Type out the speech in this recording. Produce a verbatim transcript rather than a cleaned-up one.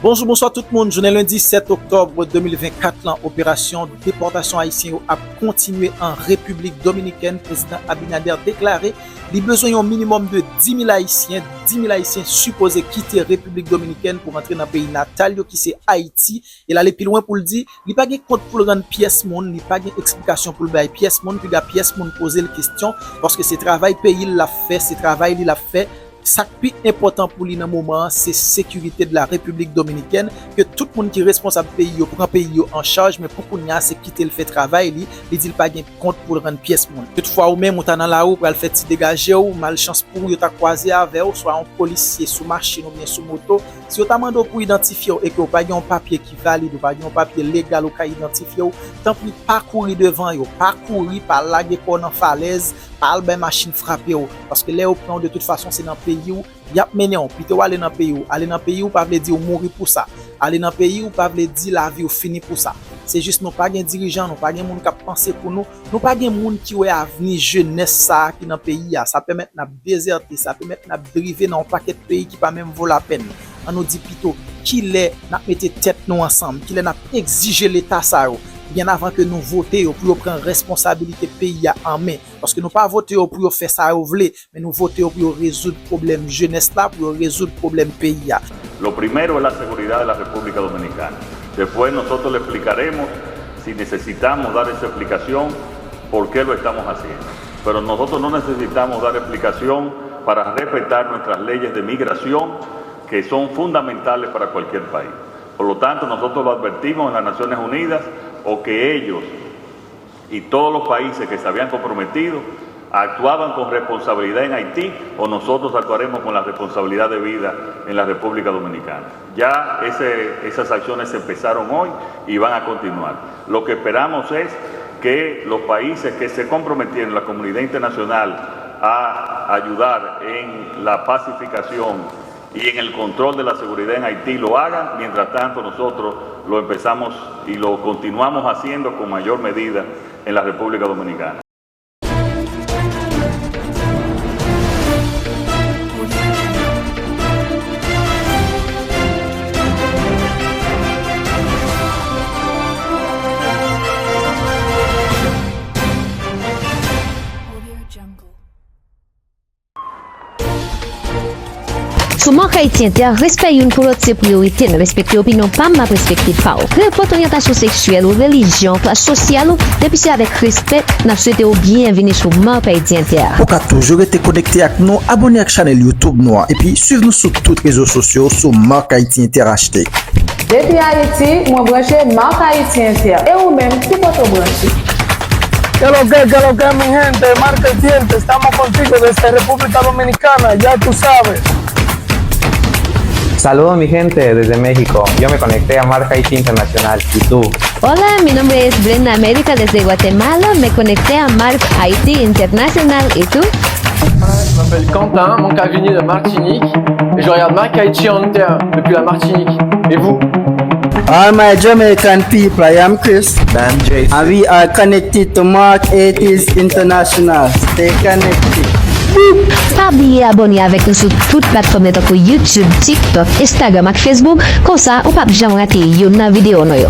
Bonjou, bonswa tout moun. Jounen lendi sèt oktòb de mil vennkat lan, operasyon depòtasyon ayisyen yo ap kontinye an Repiblik Dominikèn. Prezidan Abinader deklare li bezwen yon minimòm de dis mil ayisyen. Dis mil ayisyen sipoze kite Repiblik Dominikèn pou rantre nan peyi natal yo ki se Ayiti. E l ale pi lwen pou l di li pa gen kont pou l rann pyès moun, li pa gen eksplikasyon pou l bay pyès moun, piga pyès moun poze l kesyon, paske se travay peyi l l ap fè, se travay li l ap fè. Sa k pi enpòtan pou li nan moman an, se sécurité de la République Dominicaine, ke tout moun ki responsab peyi yo pran peyi yo an chaj, men pou kounye a, se kite l fè travay li, li di l pa gen kont pou l rann pyès moun. Toutfwa ou menm, ou ta nan lari, ou pral fè ti degaje w, malchans pou ou, yo ta kwaze avè w, swa yon polisye sou machin oubyen sou moto. Si yo ta mande w pou idantifye w e ke w pa gen yon papye ki valid, ou pa gen yon papye legal ou ka idantifye w, tanpri pa kouri devan yo, pa kouri, pa lage kò w nan falèz, pa al bay machin frape w. Paske lè yo pran w, de tout fason, se nan peyi w y ap mennen w. Pito w ale nan peyi w. Ale nan peyi w pa vle di w mouri pou sa. Ale nan peyi w pa vle di lavi w fini pou sa. Se jis nou pa gen dirijan, nou pa gen moun k ap panse pou nou, nou pa gen moun ki wè avni jenès sa a ki nan peyi a. Sa pèmèt n ap dezète, sa pèmèt n ap drive nan yon pakèt peyi ki pa menm vo lapèn. Ann nou di pito, kilè n ap mete tèt nou ansanm, kilè n ap egzije Leta sa yo, byen avan ke nou vote yo pou yo pran responsabilite peyi a an men. Paske nou pa vote yo pou yo fè sa yo vle, men nou vote yo pou yo rezoud pwoblèm jenès la, pou yo rezoud pwoblèm peyi a. Lo primero es la seguridad de la República Dominicana. Después nosotros le explicaremos si necesitamos dar esa explicación, por qué lo estamos haciendo. Pero nosotros no necesitamos dar explicación para respetar nuestras leyes de migración, que son fundamentales para cualquier país. Por lo tanto, nosotros lo advertimos en las Naciones Unidas, o que ellos y todos los países que se habían comprometido actuaban con responsabilidad en Haití, o nosotros actuaremos con la responsabilidad debida en la República Dominicana. Ya ese- esas acciones se empezaron hoy y van a continuar. Lo que esperamos es que los países que se comprometieron, la comunidad internacional, a ayudar en la pacificación y en el control de la seguridad en Haití lo hagan. Mientras tanto, nosotros lo empezamos y lo continuamos haciendo con mayor medida en la República Dominicana. Sou Marc Haïti Inter, respè youn pou lòt se priyorite n. Respekte opinyon pa m, m ap respekte pa w. Nenpòt oryantasyon seksyèl ou, relijyon, klas sosyal ou, depi se avèk respè, n ap swete w byenvini sou Marc Haïti Inter. Ou ka toujou rete konekte ak nou, abòne ak chanèl YouTube nou an, epi swiv nou sou tout rezo sosyo sou Marc Haïti Inter H D. Depi Ayiti, mwen branche Marc Haïti Inter. E ou menm, ki kote w branche? ¿Qué lo que, qué lo que, mi gente? Marca y Dientes, estamos contigo desde República Dominicana, ya tú sabes. Saludos, mi gente, desde México. Yo me conecté a Marca Haití Internacional. ¿Y tú? Hola, mi nombre es Brenda América desde Guatemala. Me conecté a Marc Haití Internacional. ¿Y tú? Je m'appelle Quentin, mon cas vini de Martinique, et je regarde Marc Haití Inter depuis la Martinique. Et vous? All my Jamaican people, I am Chris. And Jason. And we are connected to Mark eighties International. Stay connected. Pa bliye abòne avèk nou sou tout platfòm yo tankou YouTube, TikTok, Instagram ak Facebook. Konsa, ou p ap janm rate youn nan videyo nou yo.